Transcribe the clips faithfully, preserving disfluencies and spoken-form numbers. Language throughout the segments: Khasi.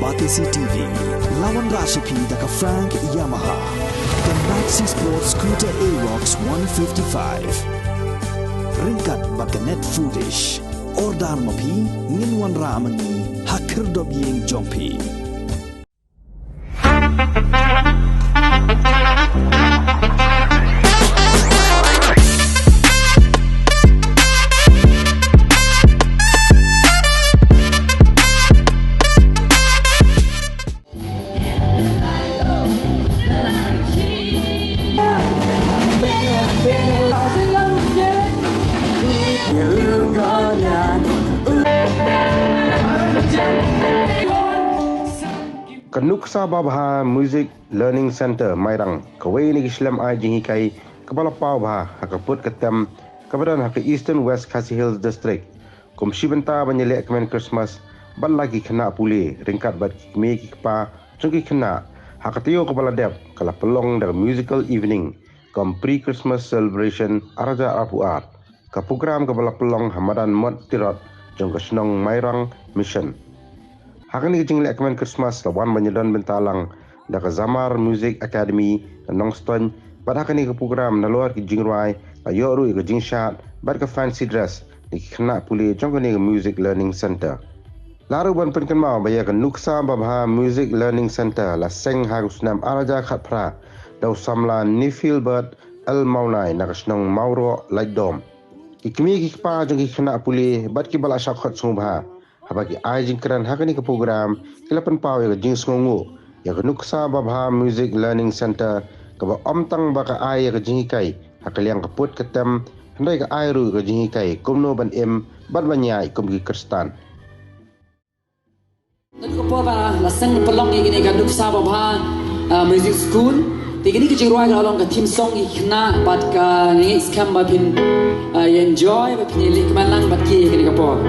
Batesi T V, la wanrah sha phi da ka Frank Yamaha, ka Maxi Sport Scooter Aerox one fifty-five. Ryngkat bad ka Net Foodish. Order ma phi, ngin wanrah ma ngi ha khyrdop ïing jong phi. Ka Nuksa Babha Music Learning Centre Mairang, kawei na ki shlem ai jinghikai kaba la paw bha ha ka pud ka tem kaba don ha ka Eastern West Khasi Hills District, kum shi bynta ban ïaleh kmen Christmas bad la ki khynnah pule ryngkat bad ki kmie ki kpa jong ki khynnah. Ha ka taïew kaba la dep ka la pynlong da ka musical evening kum pre-Christmas celebration ar hajar arphew ar. Ka program kaba la pynlong ha madan Mot Tirot jong ka shnong Mairang Mission. Ha kane ka jingleh kmen Christmas la wan ban ïadon bynta lang da ka Zamar Music Academy na Nongstoiñ, bad ha kane ka program nalor ki jingrwai la ïoh ruh ïa ka jingshad bad ka fancy dress na ki khynnah pule jong kane ka Music Learning Centre. La ruh ban pynkynmaw ba ïa ka Nuksa Babha Music Learning Centre la seng ha u snem ar hajar khatphra da u samla Nifilbert L Mawnai na ka shnong Mawroh Laitdom. Ki kmie ki kpa jong ki khynnah pule bad kiba la shah khot sngewbha haba ki ai jingkren ha kane ka program ki la pynpaw ïa ka jingsngewnguh ïa ka Nuksa Babha Music Learning Centre, kaba ym tang ba ka ai ïa ka jinghikai ha ka liang ka pud ka tem, hynrei ka ai ruh ïa ka jinghikai kumno ban im bad ban ïaid kum ki khristan. Ngan ka por ba la seng pynlong ïa kane ka Nuksa Babha, ah, Music School. Te kane ka jingrwai ka la long ka theme song ïa ki khynnah bad ka, nga ngeit skhem ba phin, ah, enjoy, ba phin ïaleh kmen lang bad ki ïa kane ka por.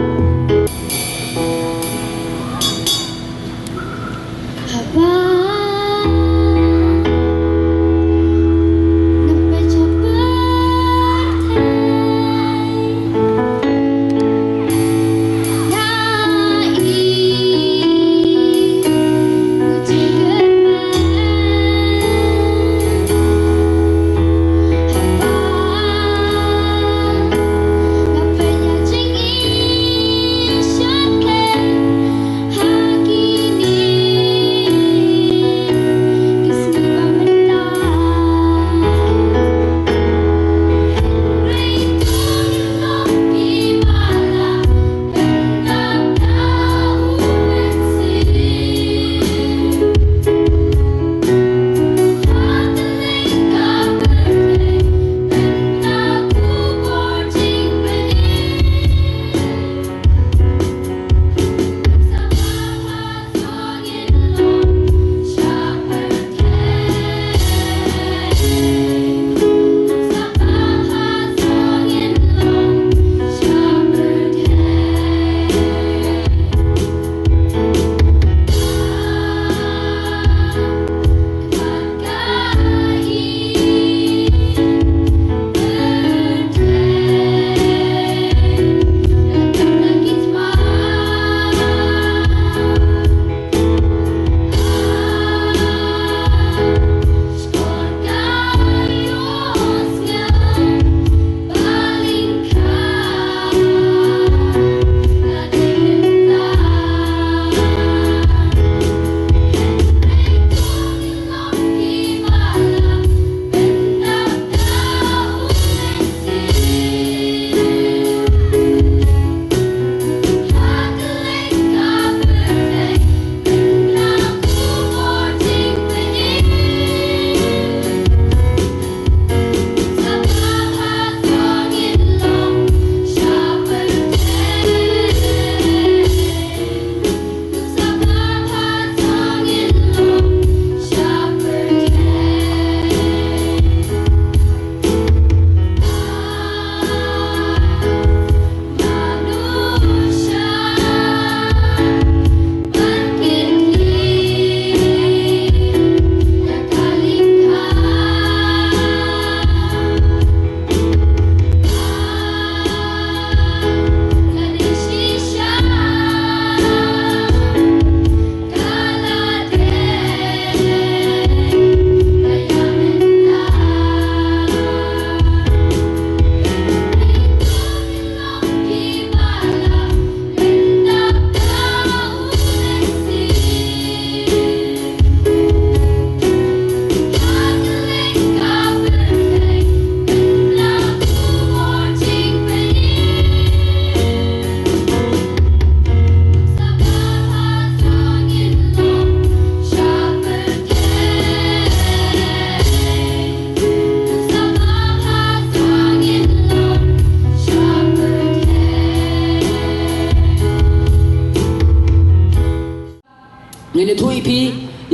Ngin ïathuh ïa phi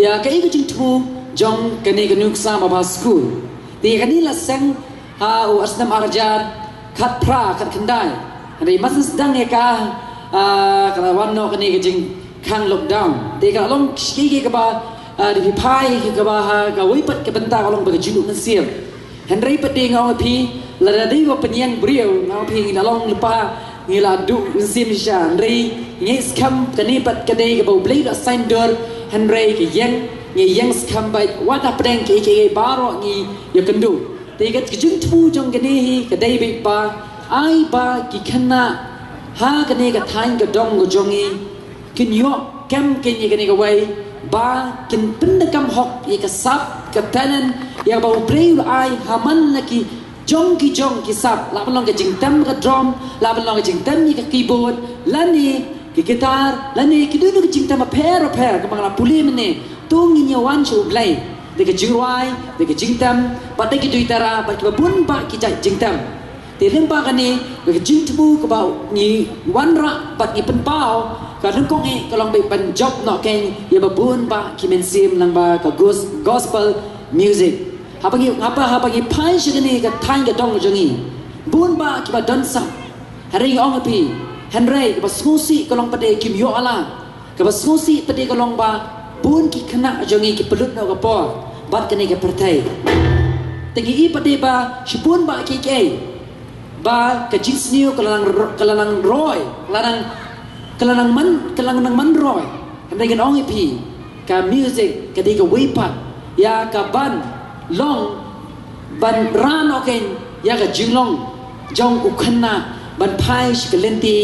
ïa kaei ka jingthmu jong kane ka nuksa ba bha skul. Te kane la seng ha u ar snem ar hajar khatphra khatkhyndai. Hynrei mar sdang ïa ka, ah, ka la wan noh kane ka jingkhang lockdown. Te ka la long shi kaei kaei kaba, ah, da phi phai kaba ha kawei pat ka bynta ka long ba ka jingduh mynsiem. Hynrei pat de nga ong ïa phi, lada dei ba pynïeng briew, nga ong ïa phi ngi la long lypa, ngi la duh mynsiem shisha. Hynrei ngi skhem kane pat ka dei kaba U Blei u la saiñdur, hynrei ka ïeng, ngi ïeng skhem beit, wat hapdeng kiei kiei baroh ngi ïakynduh. Te ka jingthmu jong kane hi ka dei beit ba ai ba ki khynnah ha kane ka thaiñ ka dong ka jong ngi kin ïoh kem kein ïa kane kawei ba kin pyndonkam hok ïa ka sap ka talent ïa ba U Blei u la ai ha man la ki jong ki jong ki sap, lah ban long ka jingtem ka drum, lah ban long ka jingtem ïa ka keyboard, lane ki guitar, lane ki dei ki jingtem bapher bapher kaba nga la pule mynne. To ngin ïa wan sha U Blei da ka jingrwai, da ka jingtem, bad da ki duitara, bad kiba bun bah ki jait jingtem. Te lyngba kane ka jingthmu kaba ngi wanrah bad ngi pynpaw ka lyngkong eh ka long beit ban jop noh kein ïa ba bun bah ki mynsiem lyngba ka gos-, gospel music. Haba ngi, haba, haba ngi phai sha kane ka thaiñ ka dong jong ngi, bun bah kiba don sap. Hynrei nga ong ïa phi, hynrei kaba sngewsih ka long pat de kim ïoh ala. Kaba sngewsih pat de ka long ba bun ki khynnah jong ngi ki pynlut noh ka por bad kane ka pyrthei. Te ngi i pat de ba shibun bah kiei kiei ba ka jingsniew ka la nang ro-, ka la nang roi, ka la nang, ka la nang man, ka la nang man roi. Hynrei ngan ong ïa phi, ka music ka dei kawei pat ïa kaban long ban rah noh kein ïa ka jinglong jong u khynnah ban phai sha ka lynti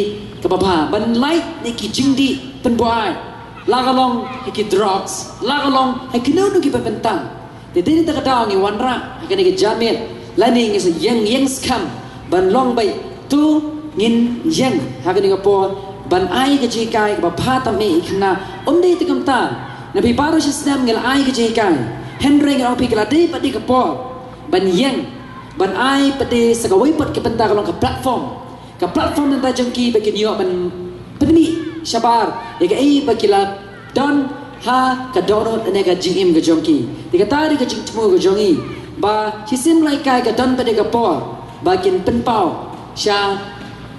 kaba bha, ban lait na ki jingdih pynbuaid, la ka long ha ki drugs, la ka long ha kino kino ki bynta. Te dei na kata ka daw ngi wanrah ha kane ka janmiet lane ngi sa ïeng, ïeng skhem ban long beit, to ngin ïeng ha kane ka por ban ai ka jinghikai kaba bha tam eh ïa ki khynnah. Ym dei tang kumta, na phi baroh shi snem ngi la ai ka jinghikai, hynrei ngi ong ïa phi ka la dei pat de ka por ban ïeng, ban ai pat de sa kawei pat ka bynta ka long ka platform. Ka platform na ka bynta jong ki ba kin ïoh ban pynmih shabar ïa kaei ba ki la don ha ka dohnud ne ka jingim ka jong ki. Te kata dei ka jingthmu ka jong ngi ba shisien ba la hikai ka don pat de ka por ba kin pynpaw sha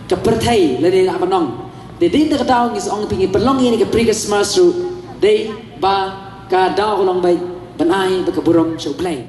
ka pyrthei lane lah ban ong. Te dei na kata ka daw ngi sa ong ïa phi ngi pynlong ïa kane ka pre-Christmas ruh dei ba ka daw ka long beit ban ai bad ka burom sha U Blei.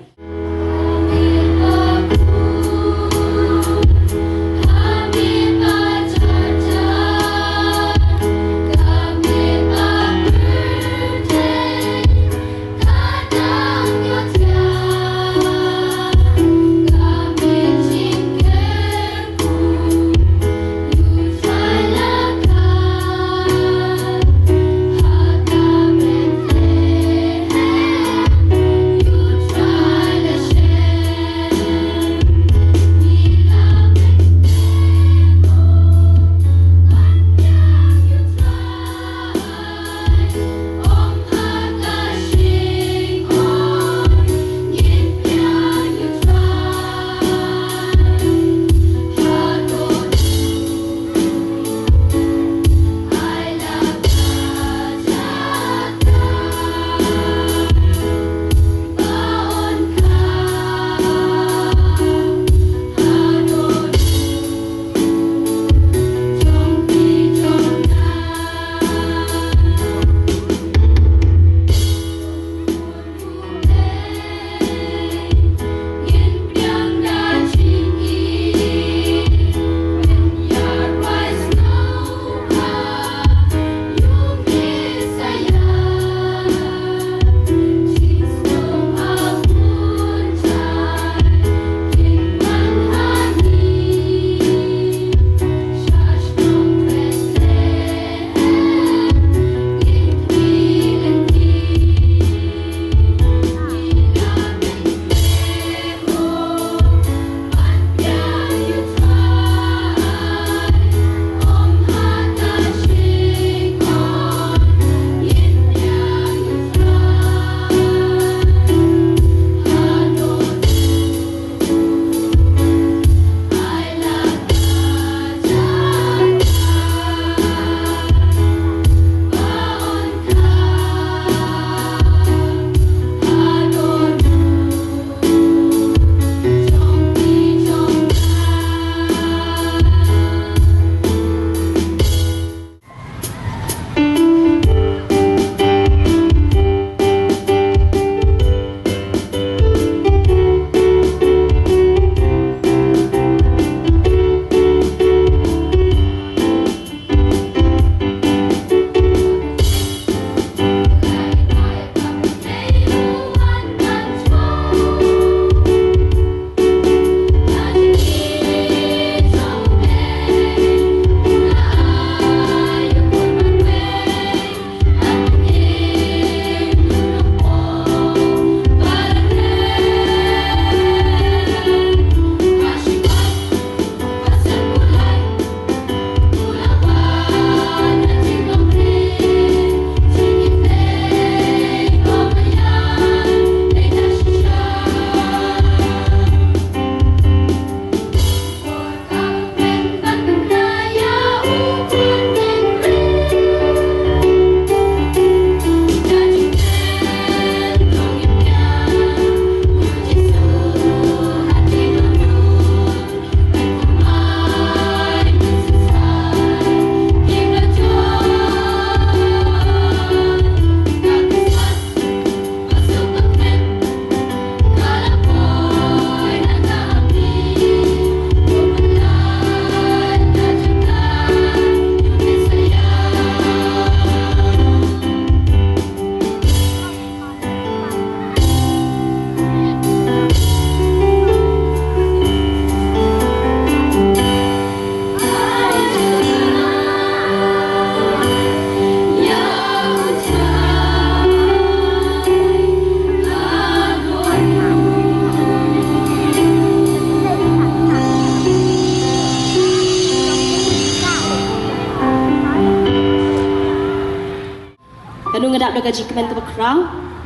Kano nga dap da ka jingkmen kaba khraw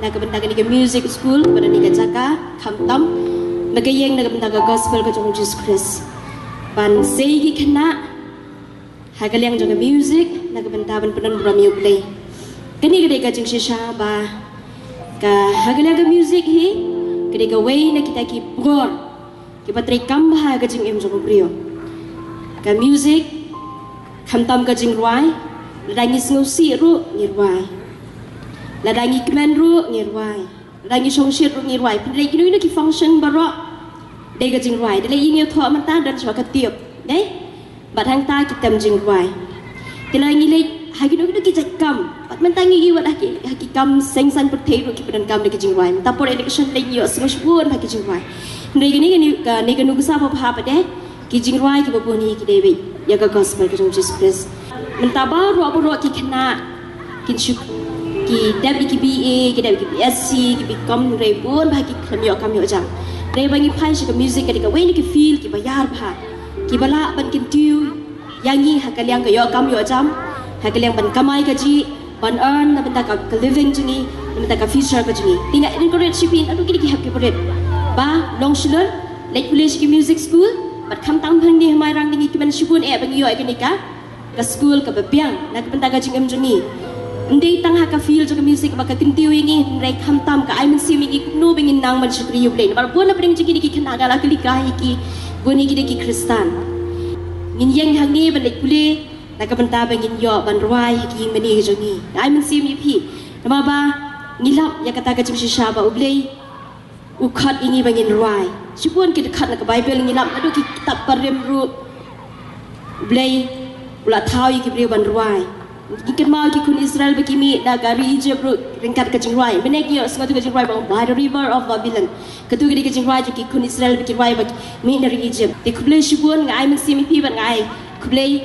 na ka bynta kane ka music school, kaba da kane ka jaka khamtam na ka ïing na ka bynta ka gospel ka jong u Jisu Khrist. Ban sei ki khynnah ha ka liang jong ka music na ka bynta ban pynlong burom ïa U Blei. Kane ka dei ka jingshisha ba ka ha ka liang ka music hi ka dei kawei na kita ki bor kiba trei kam bha ha ka jingim jong u briew. Ka music khamtam ka jingrwai, lada ngi sngewsih ruh ngi rwai, lada ngi kmen ruh ngi rwai, lada ngi shongshit ruh ngi rwai. Pynleit kino kino ki function baroh dei ka jingrwai. Dei leit ïing ïathoh mynta don shuwa ka tip, dei? Bad hangta ki tem jingrwai. Te lada ngi leit ha kino kino ki jait kam, bad mynta ngi ïohi wat ha ki, ha ki kam seng saiñ pyrthei ruh ki pyndonkam da ki jingrwai. Mynta por election leit ngi ïohsngew shibun bha ki jingrwai. Hynrei kane ka nu-, kane ka nuksa babha pat de, ki jingrwai kiba bun hi ki dei beit ïa ka gospel ka jong u Jisu Khrist. Mynta baroh baroh ki khynnah kin shu, ki dep ïa ki B A, ki dep ïa ki B S C, ki B Com, hynrei bun bha ki khlem ïoh kam ïoh jam. Hynrei ba ngi phai sha ka music ka dei kawei na ki field kiba ïar bha, kiba lah ban kyntiew ïa ngi ha ka liang ka ïoh kam ïoh jam, ha ka liang ban kamai kajih, ban earn na bynta ka, ka living jong ngi, na bynta ka future ka jong ngi. Te nga encourage ïa phi naduh kine ki hep ki barit ba long shlur, leit pule sha ki music school, bad khamtam hangne ha Mairang ngi kmen shibun eh ba ngi ïoh ïa kane ka, ka school kaba biang na ka bynta ka jingim jong ngi. Ym dei tang ha ka field jong ka music ba ka kyntiew ïa ngi, hynrei khamtam ka ai mynsiem ïa ngi kumno ba ngin nang ban shakri ïa U Blei. Namar bun na pdeng jong kine ki khynnah nga la kylli ka ïa ki, bun ïa ki dei ki Khristan. Ngin ïeng hangne ban leit pule na ka bynta ba ngin ïoh ban rwai ha ki ïing mane jong ngi. Nga ai mynsiem ïa phi. Namar ba ngi lap ïa kata ka jingshisha ba U Blei u khot ïa ngi ba ngin rwai. Shibun ki dkhot na ka Baibl ngi lap naduh ki kitab barim ruh U Blei u la thaw ïa ki briew ban rwai. Ngi kynmaw ki khun Israel ba ki mih na ka ri Egypt ruh ryngkat ka jingrwai. Mynne ngi ïohsngew ïa ka jingrwai ba by the river of Babylon. Kato ka dei ka jingrwai jong ki khun Israel ba ki rwai ba ki mih na ri Egypt. Te khublei shibun, nga ai mynsiem ïa phi bad nga ai khublei,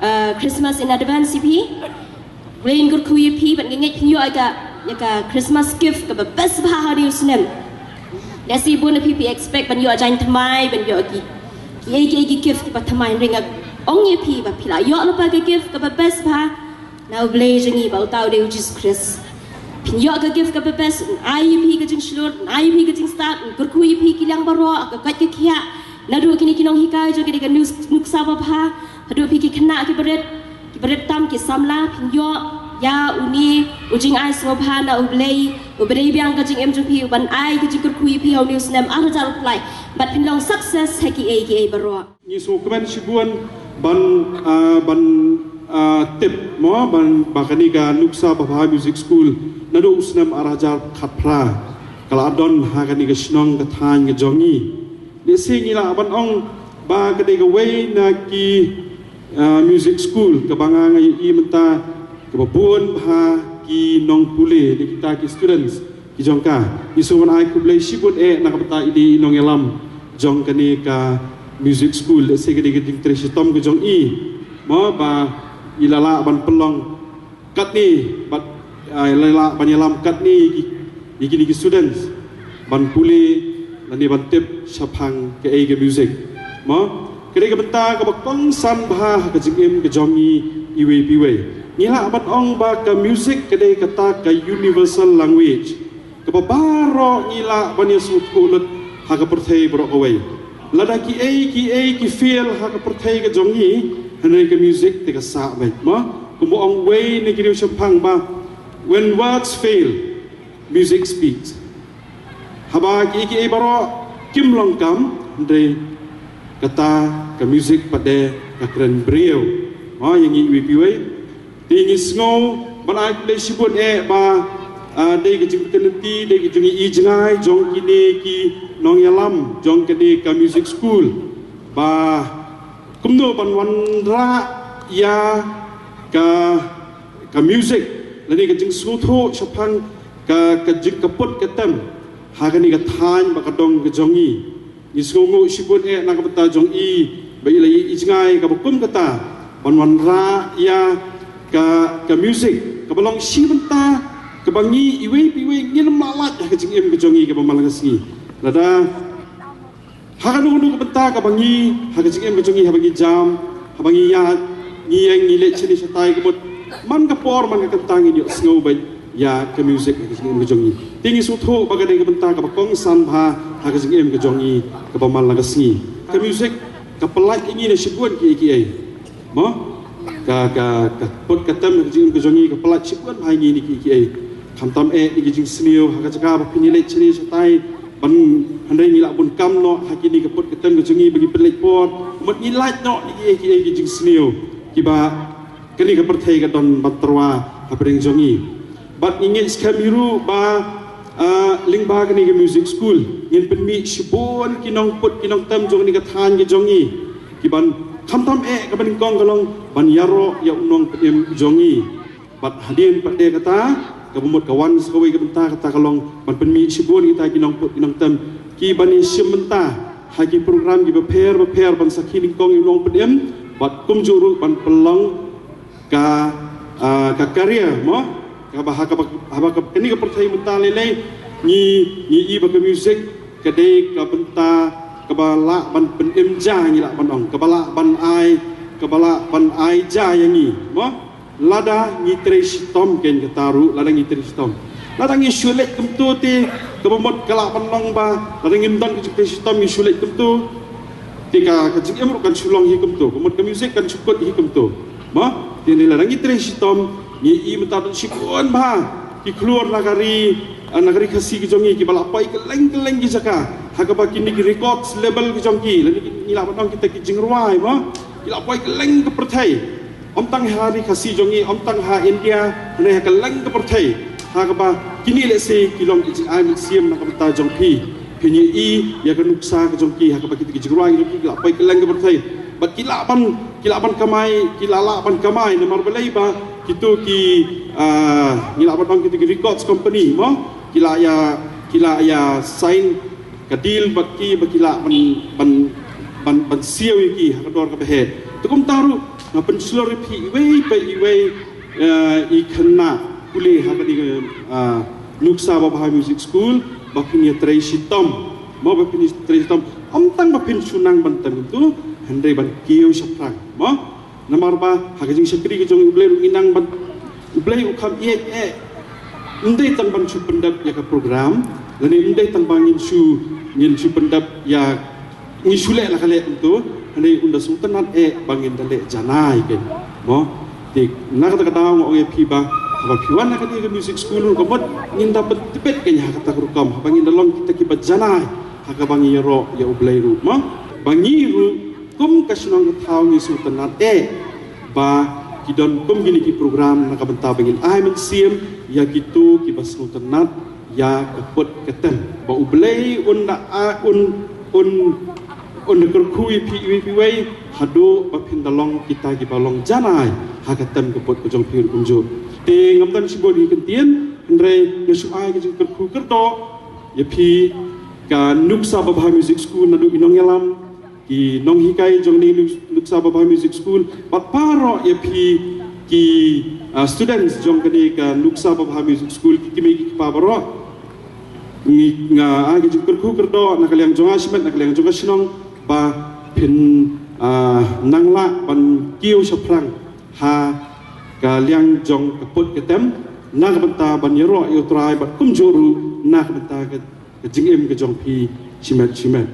uh, Christmas in advance ïa phi. Khublei ngin kyrkhu ïa phi bad nga ngeit phin ïoh ïa ka, ïa ka Christmas gift kaba best bha ha une u snem. Lehse bun na phi phi expect ban ïoh jaiñ thymmai, ban ïoh ki, kiei kiei ki gift kiba thymmai, hynrei nga ong ïa phi ba phi la ïoh lypa ka gift kaba best bha na U Blei jong ngi ba uta u dei u Jisu Khrist. Phin ïoh ka gift kaba best, un ai ïa phi ka jingshlur, un ai ïa phi ka jingstad, un kyrkhu ïa phi ki liang baroh, ka koit ka khiah, naduh kine ki nonghikai jong ka dei ka nus-, nuksa babha, haduh phi ki khynnah ki barit, ki barit tam ki samla, phin ïoh ïa une u jingai sngewbha na U Blei uba dei biang ka jingim jong phi, uban ai ka jingkyrkhu ïa phi ha une u snem ar hajar arphew lai. Bad phin long success ha kiei kiei baroh. Ngi sngewkmen shibun ban, ah, ban, ah, tip mo ban ba kane ka nuksa babha music school naduh u snem ar hajar khatphra ka la don ha kane ka shnong ka thaiñ ka jong ngi. Lehse ngi lah ban ong ba ka dei kawei na ki, ah, music school kaba nga nga ïohi mynta kaba bun bha ki nongpule ne kita ki students ki jong ka. Ngi sngewbha ban ai khublei shibun eh na ka bynta i dei i nongïalam jong kane ka music school. Lehse ka dei ka jingtrei shitom ka jong i mo ba i la lah ban pynlong katne bad, ah, i la lah ban ïalam katne ïa ki, ïa kine ki students ban pule lane ban tip shaphang kaei ka music. Mo, ka dei ka bynta kaba kongsan bha ha ka jingim ka jong ngi iwei pa iwei. Ngi lah ban ong ba ka music ka dei kata ka universal language kaba baroh ngi lah ban ïasngewthuh lut ha ka pyrthei baroh kawei. Lada kiei kiei ki fail ha ka pyrthei ka jong ngi, hynrei ka music te ka sah beit mo. Kumba ong uwei na ki riewshemphang ba, "When words fail, music speaks." Haba kiei kiei baroh kim long kam, hynrei kata ka music pat de ka kren briew mo ïa ngi iwei pa iwei. Te ngi sngew ban ai khublei shibun eh ba, ah, dei ka jingkynti, dei ka jingïohi jngai jong kine ki nongïalam jong kane ka music school ba kumno ban wanrah ïa ka, ka music lane ka jingsngewthuh shaphang ka, ka jing, ka put ka tem ha kane ka thaiñ bad ka dong ka jong ngi. Ngi sngewnguh shibun eh na ka bynta jong i ba i la ïohi jngai kaba kum kata ban wanrah ïa ka, ka music kaba long shi bynta kaba ngi iwei pa iwei ngim lah lait ha ka jingim ka jong ngi kaba man la ka sngi. Lada ha kano kano ka bynta kaba ngi ha ka jingim ka jong ngi haba ngi jam, haba ngi ïaid, ngi ïeng ngi leit shane shatai ka mut Man ka por man ka kynta ngin ïohsngew beit ïa ka music ha ka jingim ka jong ngi. Te ngi sngewthuh ba ka dei ka bynta kaba kongsan bha ha ka jingim ka jong ngi kaba man la ka sngi. Ka music ka pynlait ïa ngi na shibun kiei kiei. Mo? Ka, ka, ka put ka tem ha ka jingim ka jong ngi ka pynlait shibun bha ïa ngi na kiei kiei. Khamtam eh na ki jingsniew ha ka jaka ba phin ïaleit shane shatai ban hynrei ngi lah bun kam noh ha kine ka put ka tem ka jong ngi ba ngi pynleit por. Mut ngi lait noh na kiei kiei ki jingsniew kiba kane ka pyrthei ka don ban tyrwa hapdeng jong ngi. Bad ngi ngeit skhem hi ruh ba, ah, lyngba kane ka music school ngin pynmih shibun ki nongput ki nongtem jong kane ka thaiñ ka jong ngi. Ki ban khamtam eh kaba nyngkong ka long ban ïaroh ïa u nongpynim jong ngi. Bad hadien pat de kata kaba mut ka wan sa kawei ka bynta kata ka long ban pynmih shibun kita ki nongput ki nongtem ki ban ïashim bynta ha ki program kiba pher ba pher ban sakhi nyngkong ïa u nongpynim bad kumjuh ruh ban pynlong ka, ah, ka career mo. Kaba ha kaba, haba ka kane ka pyrthei mynta lei lei ngi, ngi i ba ka music ka dei ka bynta kaba lah ban pynim ja ngi lah ban ong kaba lah ban ai, kaba lah ban ai ja ïa ngi mo. Lada ngi trei shitom kein kata ruh lada ngi trei shitom. Lada ngi shu leit kumto te kaba mut ka lah ban long ba lada ngim don ka jingtrei shitom ngi shu leit kumto. Te ka, ka jingim ruh kan shu long hi kumto, ka mut ka music kan shu kut hi kumto. Mo, te ne lada ngi trei shitom, ngi i mynta don shibun bha ki khlur na ka ri, ah, na ka ri Khasi ka jong ngi kiba la poi kylleng kylleng ki jaka. Ha kaba kine ki records label ki jong ki, lane ngi lah ban ong kita ki jingrwai mo, ki la poi kylleng ka pyrthei. Ym tang ha ri Khasi jong ngi, ym tang ha India, hynrei ha kylleng ka pyrthei. Ha kaba kine lehse ki long ki jingai mynsiem na ka bynta jong phi. Phin ïa i ïa ka nuksa ka jong ki ha kaba kito ki jingrwai jong ki ki la poi kylleng ka pyrthei. Bad ki lah ban, ki lah ban kamai, ki lah lah ban kamai namar balei ba kito ki, ah, ngi lah ban ong kito ki records company mo. Ki lah ïa, ki lah ïa sign ka deal bad ki ba ki lah ban, ban, ban, ban siew ïa ki ha ka dor kaba heh. Te kumta ruh nga pynshlur ïa phi iwei pa iwei, eh, i khynnah pule ha kane ka, ah, Nuksa Babha Music School ba phin ïa trei shitom. Mo ba phin ïa trei shitom. Ym tang ba phin shu nang ban tem kumto hynrei ban kiew shaphrang. Mo? Namar ba ha ka jingshakri ka jong U Blei ruh ngi nang ban U Blei u kham ïeit eh. Ym dei tang ban shu pyndep ïa ka program lane ym dei tang ba ngin shu, ngin shu pyndep ïa ngi shu leh la ka leh kumto. Hynrei un da sngewtynnat eh ba ngin da leh janai kein. Mo? Te na kata ka daw nga ong ïa phi ba haba phi wan na kane ka music school ruh ka mut ngin da pyntbit kein ha kata ka rukom haba ngin da long kita kiba janai ha kaba ngi ïaroh ïa U Blei ruh mo. Ba ngi ruh kum ka shnong ka thaw ngi sngewtynnat eh ba ki don kum kine ki program na ka bynta ba ngin ai mynsiem ïa kito kiba sngewtynnat ïa ka put ka tem. Ba U Blei un da, a, un, un, un da kyrkhu ïa phi iwei pa iwei haduh ba phin da long kita kiba long janai ha ka tem ka put ka jong phi ruh kumjuh. Te ngam don shibun ki kyntien hynrei nga shu ai ka jingkyrkhu kyrdoh ïa phi ka Nuksa Babha Music School naduh i nongïalam, ki nonghikai jong kane Nuk-, Nuksa Babha Music School, bad baroh ïa phi ki, ah, students jong kane ka Nuksa Babha Music School, ki kmie ki kpa baroh. Ngi, nga ai ka jingkyrkhu kyrdoh na ka liang jong nga shimet, na ka liang jong ka shnong ba phin, ah, nang lah ban kiew shaphrang ha ka liang jong ka put ka tem na ka bynta ban ïaroh ïa U Trai bad kumjuh ruh na ka bynta ka, ka jingim ka jong phi shimet shimet.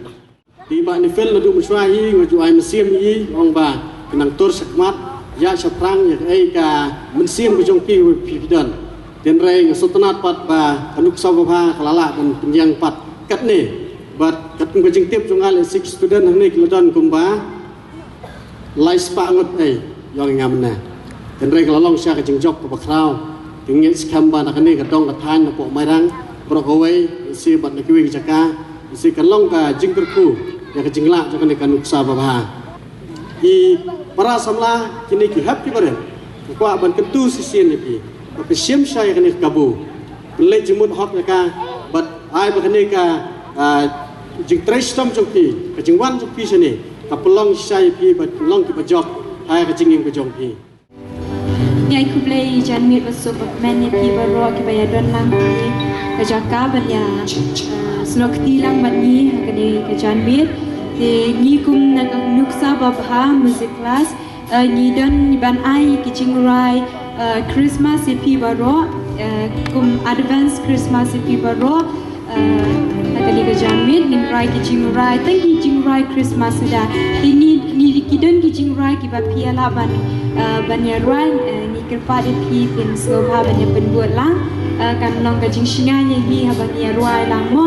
Te Bah Nifel naduh mynshuwa hi nga ju ai mynsiem hi ong ba ka nang tur shakhmat ïa shaphrang ïa kaei ka mynsiem ka jong phi, phi, phi don. Hynrei nga sngewtynnat pat ba ka Nuksa Babha ka la lah ban pynïeng pat katne. Bad katkum ka jingtip jong nga lehse ki student hangne ki la don kumba lai spah ngut ei ïong nga mynne. Hynrei ka la long sha ka jingjop kaba khraw. Te ngeit skhem ba na kane ka dong ka thaiñ na Pohmairang baroh kawei, lehse bad na kiwei ki jaka, lehse kan long ka jingkyrkhu ïa ka jinglah jong kane ka Nuksa Babha. Ki para samla kine ki hep ki barit, nga kwah ban kyntu shisien ïa phi ba phi shim shai ïa kane ka kabu, pynleit jingmut hok ïa ka bad ai ba kane ka, ah, jingtrei shitom jong phi, ka jingwan jong phi shane ka pynlong shisha ïa phi bad pynlong kiba jop ha ka jingim ka jong phi. Ngi ai khublei jan miet bad suk ba kmen ïa phi baroh kiba ïa don lang ha ka jaka ban ïa, eh, snoh kti lang bad ngi ha kane ka jan miet. Te ngi kum na ka Nuksa Babha Music Class, eh, ngi don ban ai ki jingrwai Uh, Christmas ïa phi baroh, uh, kum advance Christmas ïa phi baroh. Uh, ha kane ka janmiet ngin rwai ki jingrai, tang ki jingrai Christmas suda. Te ngi, ngi ki don ki jingrai kiba phi ïa lah ban, uh, ban ïa rwai, uh, ngi kyrpad ïa phi phin sngewbha ban ïa pynbud lang. Uh, kan long ka jingsngewbha ïa ngi haba ngi ïa rwai lang mo.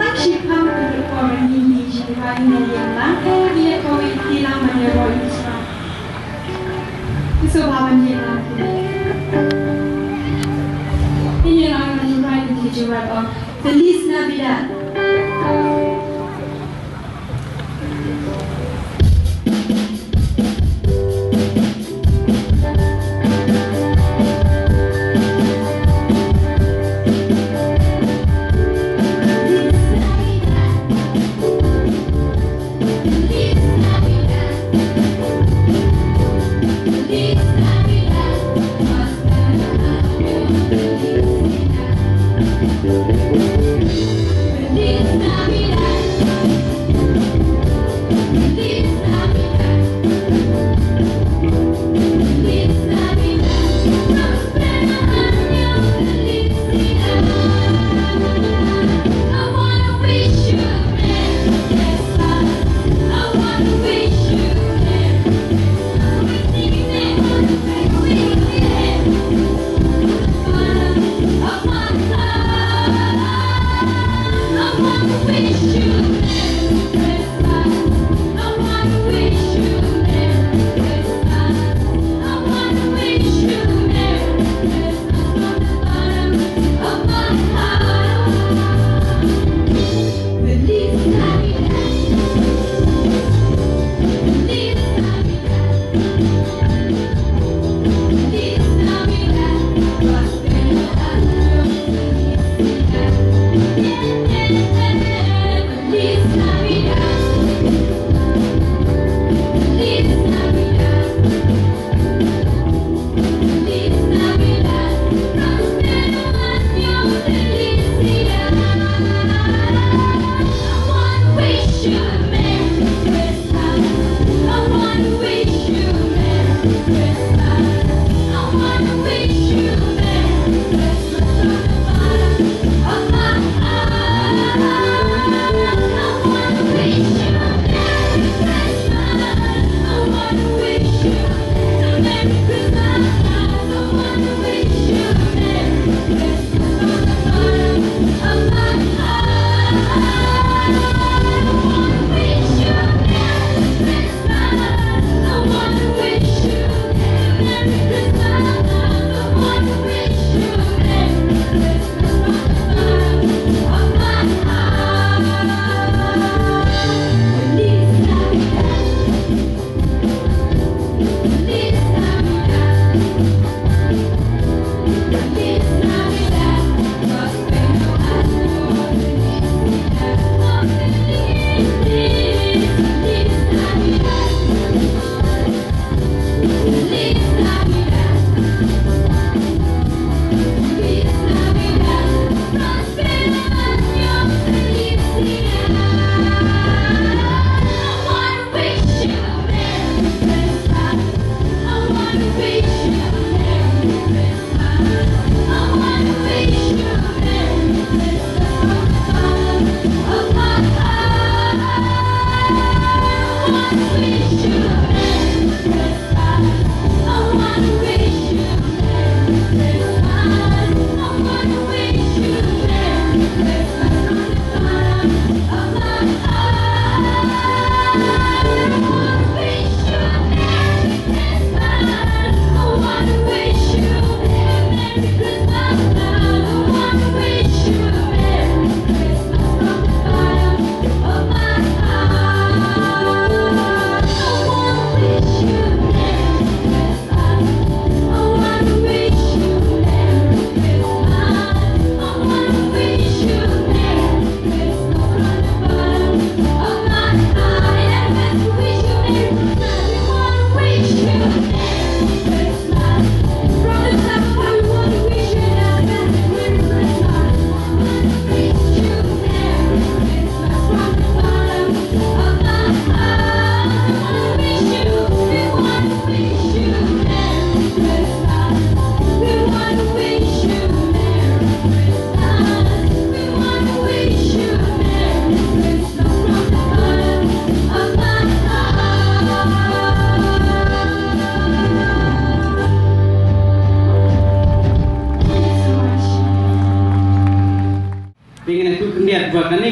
tang shi phang ki por ngin ïa shi ki ba ngin ïa lang, eh, ïa kawei ki lang ban ïa roi sha. Ki so ba ban ïa lang ki. Ngin ïa lang ban ïa roi ki ju rat ong Feliz Navidad.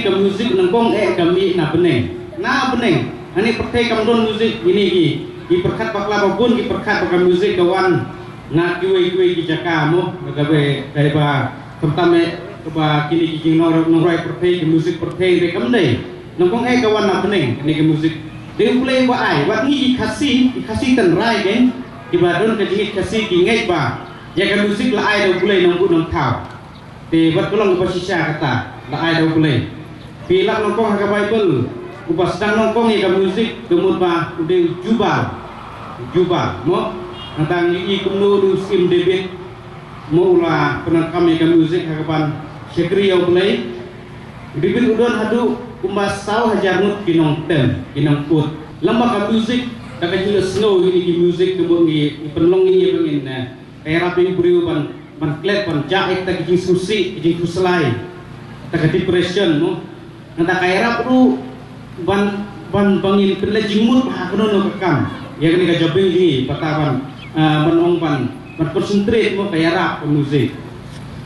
Ka music nyngkong eh ka mih na bneng. Na bneng. Hangne pyrthei kam don music, kine ki, ki pyrkhat bakla ba bun, ki pyrkhat ba ka music ka wan na kiwei kiwei ki jaka mo, kaba, kaba khamtam eh kaba kine ki jingnongrwai pyrthei, ki music pyrthei, hynrei kam dei. Nyngkong eh ka wan na bneng kane ka music. Dei U Blei ba ai, wat ngi ki Khasi, ki Khasi tynrai kein, kiba don ka jingngeit Khasi ki ngeit ba ïa ka music la ai da U Blei nongbuh nongthaw. Te bad ka long kaba shisha kata la ai da U Blei. Phi lap nyngkong ha ka Baibl, uba sdang nyngkong ïa ka music ka mut ba u dei u Jubal. Jubal mo. Nangta ngi ïohi kumno u syiem David mo u la pyndonkam ïa ka music ha kaban shakri ïa U Blei. David u don haduh kumba saw hajar ngut ki nongtem, ki nongput. Lem bad ka music, da ka jingïasngew ïa ki music ka mut ngi pynlong ïa ba ngin, eh, ka ïarap ïa u briew ban, ban klet, ban jah ïa kita ki jingsngewsih, ki jingkhuslai, kita ka depression mo. Nangta ka ïarap ruh ban, ban, ban ngin pynleit jingmut bha ha kano kano ka kam. Ïa kane ka jabieng jong ngi, bad ban, ah, ban ong ban, ban concentrate mo ka ïarap ka music.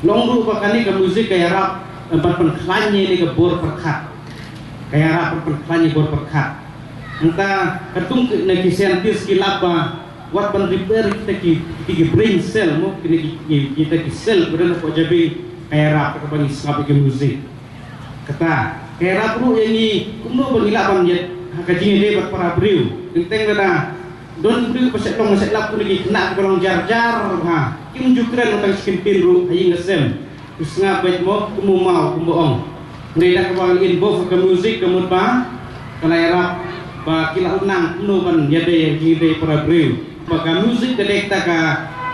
Long ruh ba kane ka music ka ïarap, eh, ban pynkhlaiñ ïa kane ka bor pyrkhat. Ka ïarap ban pynkhlaiñ ïa bor pyrkhat. Nangta katkum na ki scientist ki lap ba wat ban repair kita ki, kita ki brain cell mo, kine ki, ki, kita ki cell ba don hapoh jabieng, ka ïarap kata ba ngi sngap ïa ki music. Kata ka ïarap ruh ïa ngi kumno ba ngi lah ban ïa ha ka jingïadei bad para briew. Teng teng lada don briew ba shet long shet lap, kine ki khynnah kiba long jar jar bha, kim ju kren tang shi kyntien ruh ha ïing ha sem. Ki sngap beit mo, kum u maw, kum ba ong. Hynrei da kaba ngi involve ha ka music ka mut ba ka la ïarap ba ki la nang kumno ban ïadei, ïadei para briew. Ba ka music ka dei kata ka,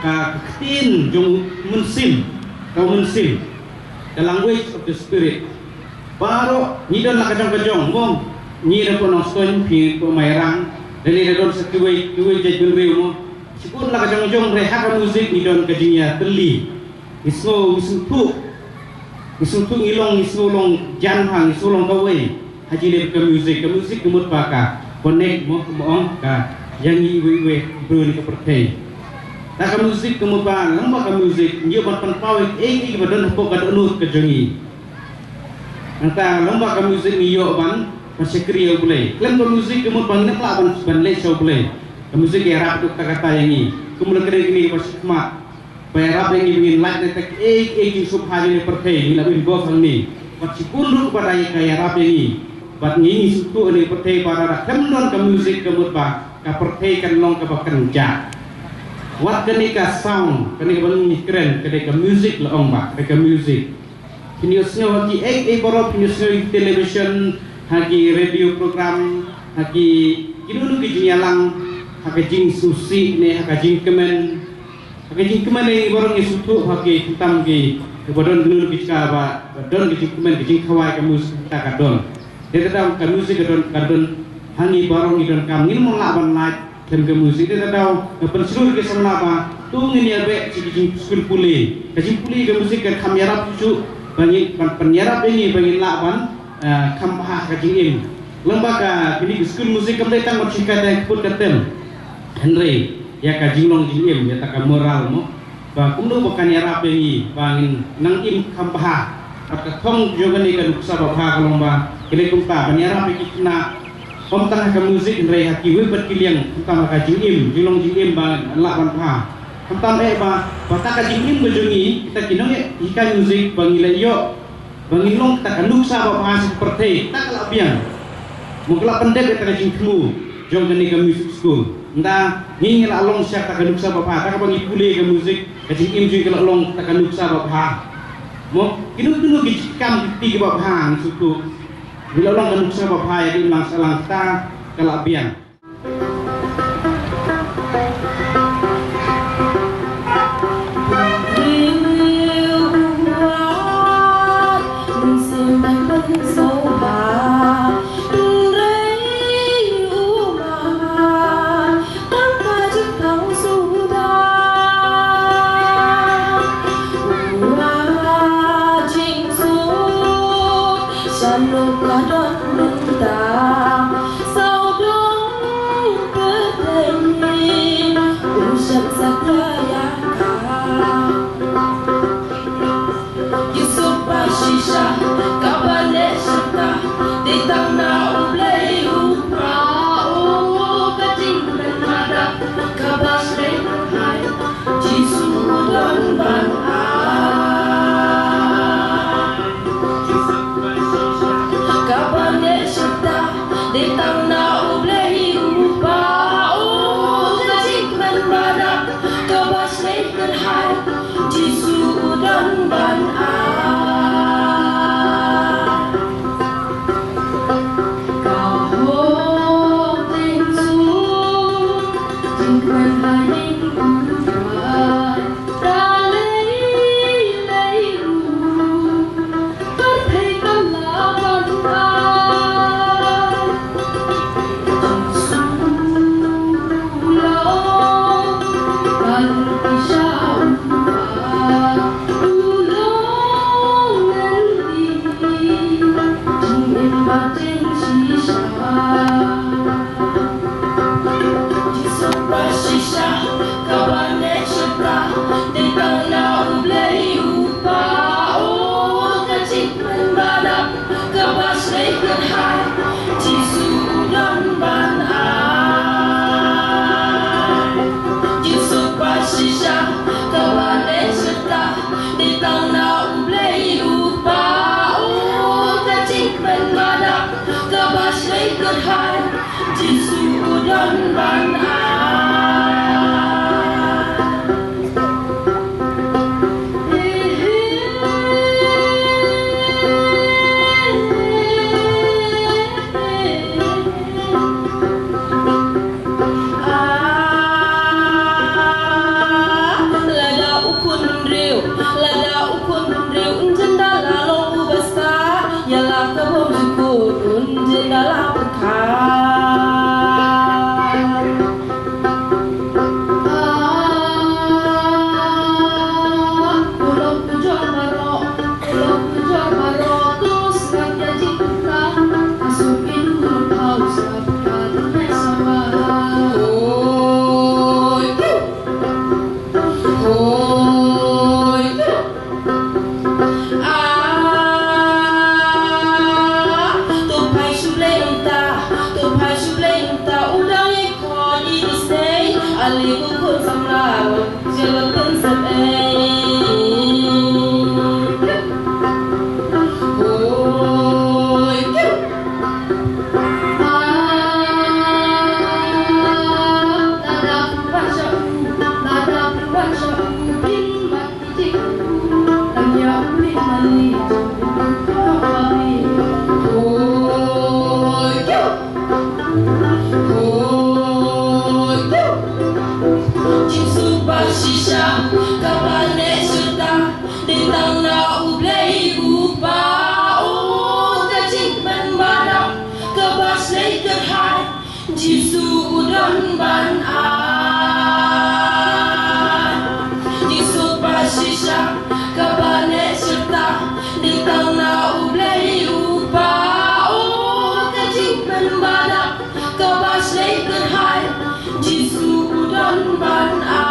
ka, ka ktien jong u mynsiem, ka u mynsiem. The language of the spirit. Baroh ngi don la ka jong ka jong mo. Ngi da ko Nongstoiñ, phi ko Mairang. Da lei da don sa kiwei, kiwei jaitbynriew mo. Shibun la ka jong ka jong, hynrei ha ka music ngi don ka jingïatylli. Ngi sngew, ngi sngewthuh. Ngi sngewthuh, ngi long, ngi sngew long jan ha, ngi sngew long kawei. Ha jingïadei ka music, ka music ka mut ba ka connect mo, kumba ong, ka ïa ngi iwei iwei briew ha kane ka pyrthei. Da ka music ka mut ba, lem bad ka music ngi ïoh ban pynpaw ïa kiei kiei kiba don hapoh ka dohnud ka jong ngi. Nangta lem bad ka music ngi ïoh ban, ban shakri ïa U Blei. Khlem ka music ka mut ba ngim lah ban, ban leit sha U Blei. Ka music ka ïarap haduh katta katta ïa ngi. Kumba la kren kine kiba shakhmat. Ba ïarap ïa ngi ba ngin lait na kita kiei kiei ki jingsngewbha jong kane ka pyrthei, ngi la involve hangne. Bad shibun ruh ba dei ka ïarap ïa ngi. Bad ngi ngi sngewthuh ha kane ka pyrthei ba lada khlem don ka music ka mut ba ka pyrthei kan long kaba kynjah. Wat kane ka sound, kane kaba ngi kren, ka dei ka music la ong ba, ka dei ka music. Phin ïohsngew ha kiei kiei baroh, phin ïohsngew ha ki television, ha ki radio program, ha ki, kino kino ki jingïalang, ha ka jingsngewsih ne ha ka jingkmen. Ha ka jingkmen ne baroh ngi sngewthuh ha ki khamtam ki, kiba don kino kino ki jaka ba, ba don ki jingkmen, ki jingkhawai, ka music ka don. Te ka don, ka music ka don, ka don ha ngi baroh ngi donkam, ngim lah ban lait khlem ka music. Te ka daw nga pynshlur ïa ki samla ba to ngin ïa beh sha ki jingskul pule. Ka jingpule ka music kan kham ïarap shuh ba ngin, ban pynïarap ïa ngi ba ngin lah ban, eh, kham bha ha ka jingim. Lem bad ka, kine ki skul music kam dei tang ban hikai tang ka put ka tem, hynrei ïa ka jinglong jingim, ïa kata ka moral mo. Ba kumno ba kan ïarap ïa ngi ba ngin nang im kham bha. Bad ka thong jong kane ka nuksa babha ka long ba, ka dei kumta ban ïarap ïa ki khynnah, ym tang ha ka music hynrei ha kiwei pat ki liang, khamtam ha ka jingim, jinglong jingim ba ngin lah ban bha. Khamtam eh ba, ba kata ka jingim ka jong ngi, kita ki nonghikai music ba ngi la ïoh ba ngin long kita ka nuksa babha sha ka pyrthei, kita ka la biang. Mo, ka la pyndep ïa kita ka jingthmu jong kane ka music school. Ynda ngi, ngi la long sha kita ka nuksa babha, kata kaba ngi pule ka music, ka jingim jong ngi ka la long kita ka nuksa babha. Mo, kino kino ki kam ki kti kiba bha ngi sngewthuh, ngi la long ka nuksa babha ïa ka imlang sahlang, kita ka la biang. Jisu u don ban ai. Ah, lada u khun briew, lada u khun briew un jin da la long u basa, ïa la ka bym jukut un jin da la pyrkhat. Ah, u long u jor baroh, u long u jor baroh, to sngap ïa jingkyrtah, ka suk ïa u long u sngap ka dei sa wa. Oi. Hoi. Ah, to phai shu Blei nta, to phai shu Blei nta, u dang ïai khot ïa u Blei, ale ko khun samla, jia la pynsep ei. Hoi. Jisu ba shisha kaba neh shata, dei tang na U Blei U Kpa. O ka jingpynbna kaba shlei kyrhai, Jisu u don ban ai. Jisu ba shisha kaba neh shata, dei tang na U Blei U Kpa. O ka jingpynbna kaba shlei kyrhai, Jisu u don ban ai.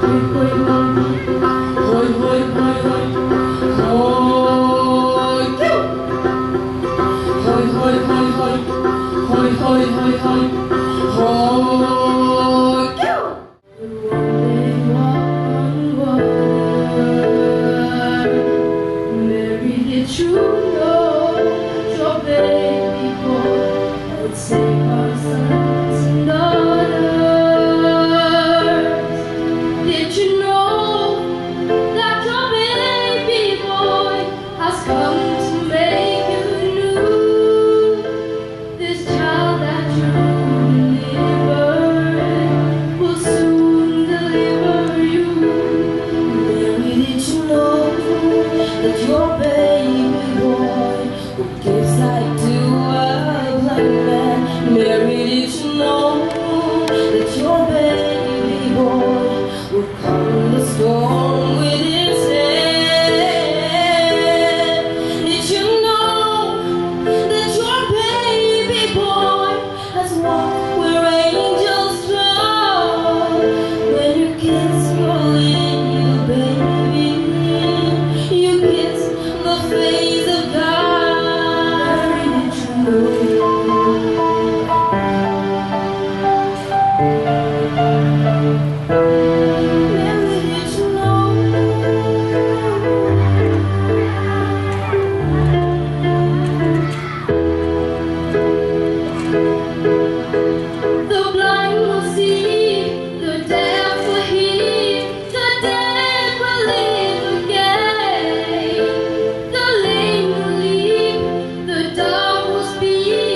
Hoi, hoi, hoi. Hoi, hoi, hoi, hoi. Hoi. Hoi, hoi, hoi, hoi. Hoi, hoi, hoi, hoi. Hoi. Mary, did you know your baby boy would save our sons and daughters? Did you know that your baby boy has come to make you new? This child that you delivered will soon deliver you. Mary, did you know that your baby boy would give sight to a blind man? Mary, did you know that your baby boy would calm the storm with his hand? Did you know that your baby boy has walked where angels trod? When you kiss your little baby, you kiss the face of God. Mary, did you know? Mary, did you know? The blind will see, the deaf will hear, the dead will live again. The lame will leap, the dumb will speak.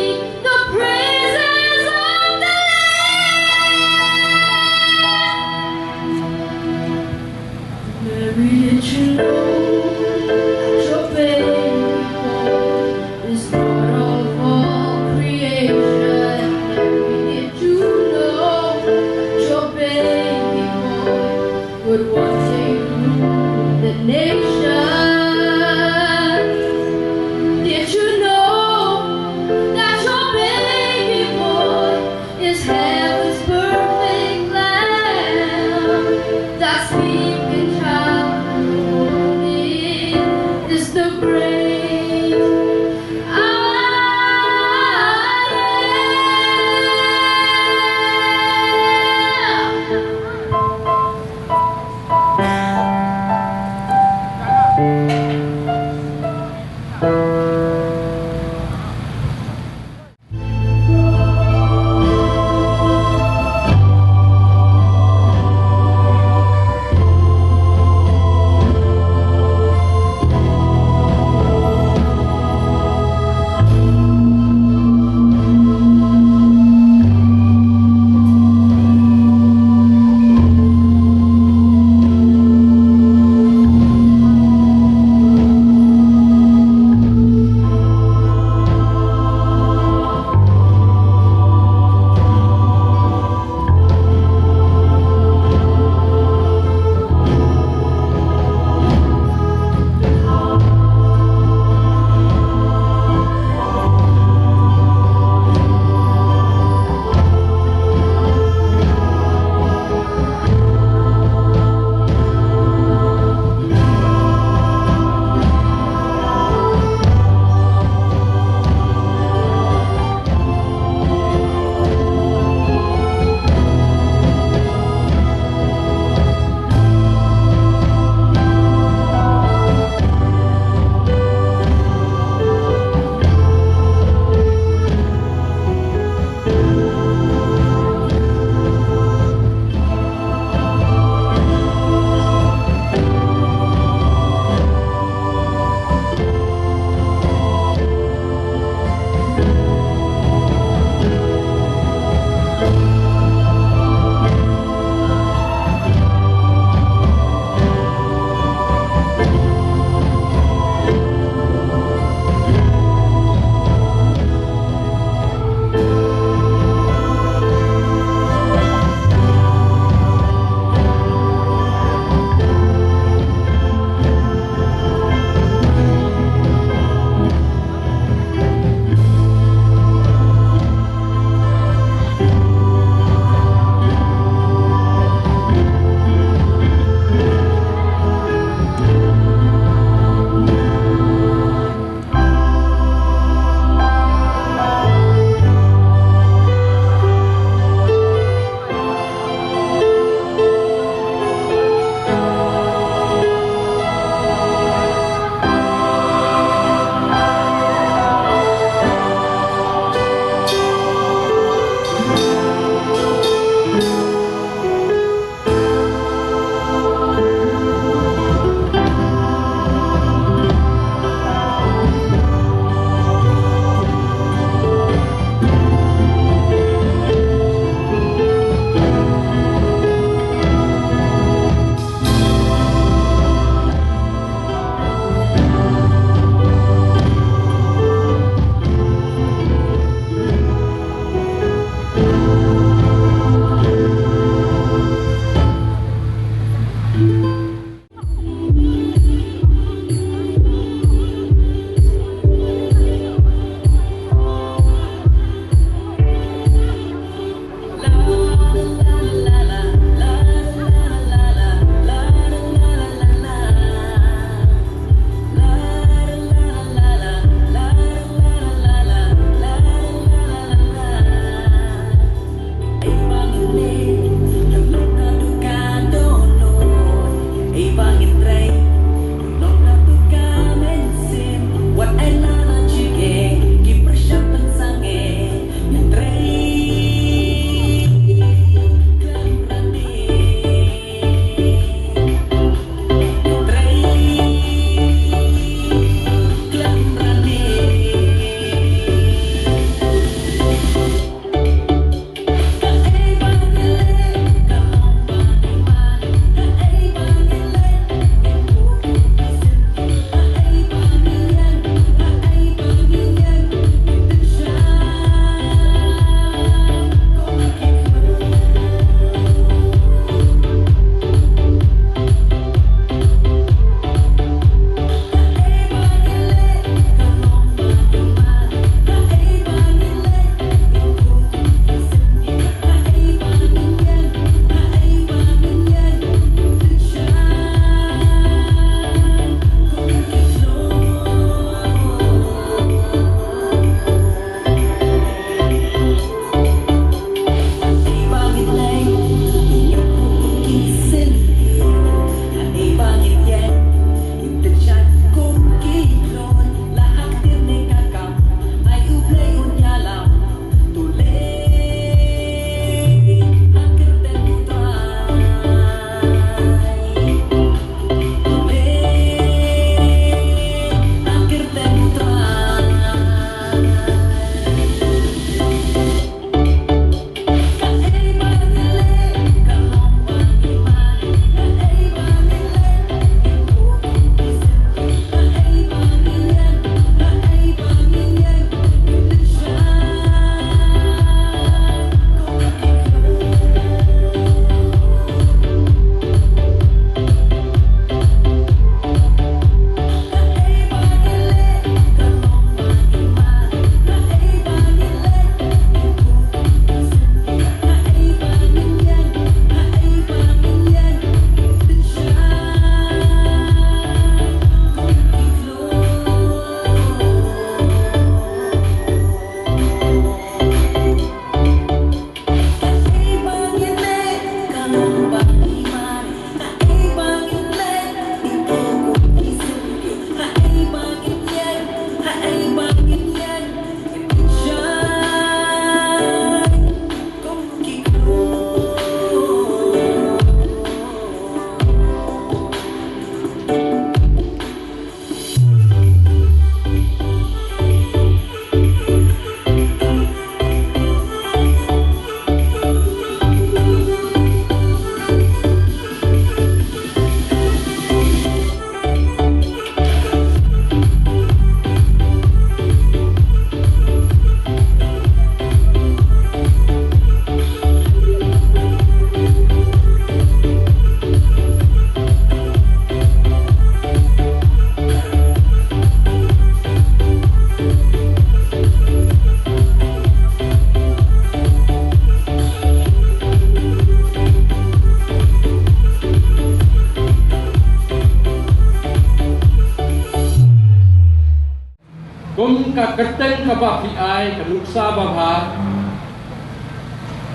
Kyrteng kaba phi ai ka nuksa babha,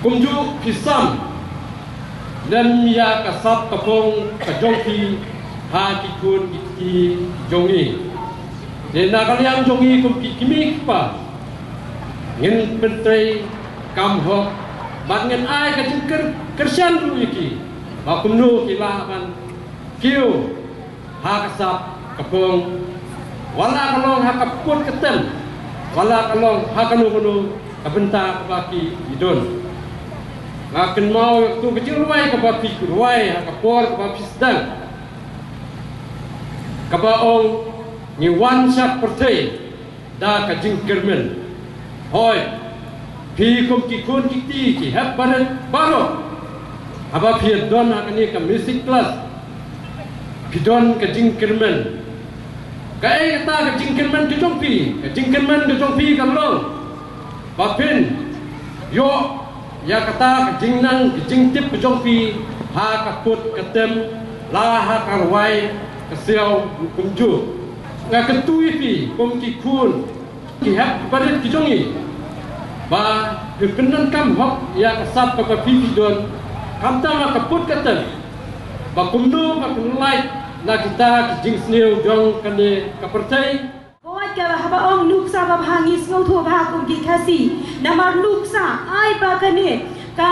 kumjuh phi sam lem ïa ka sap ka phong ka jong phi ha ki khun ki kti jong ngi. Te na ka liang jong ngi kum ki kmie ki kpa, ngin pyntrei kam hok bad ngin ai ka jingkyr-, kyrshan ruh ïa ki ba kumno ki lah ban kiew ha ka sap ka phong, wat la ka long ha ka put ka tem, wat la ka long ha kano kano ka bynta kaba ki don. Nga kynmaw ïa katu ka jingrwai kaba phi rwai ha ka por kaba phi sdang, kaba ong, ngi wan sha pyrthei da ka jingkyrmen. Hooid, phi kum ki khun ki kti ki hep barit baroh, haba phi don ha kane ka music class, phi don ka jingkyrmen. Kaei kata ka jingkyrmen ka jong phi? Ka jingkyrmen ka jong phi ka long ba phin ïoh ïa kata ka jingnang ka jingtip ka jong phi ha ka put ka tem, la ha ka rwai ka siaw kumjuh. Nga kyntu ïa phi kum ki khun ki hep barit ki jong ngi ba phin pyndonkam hok ïa ka sap kaba phi phi don, khamtam ha ka put ka tem, ba kumno ba phin lait na kita ki jingsniew jong kane ka pyrthei. Pynban ka haba ong nuksa babha ngi sngewthuh bha kum ki Khasi. Namar nuksa ai ba kane ka,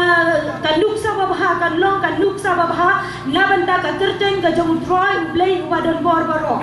ka nuksa babha kan long ka nuksa babha na bynta ka kyrteng ka jong U Trai U Blei uba don bor baroh.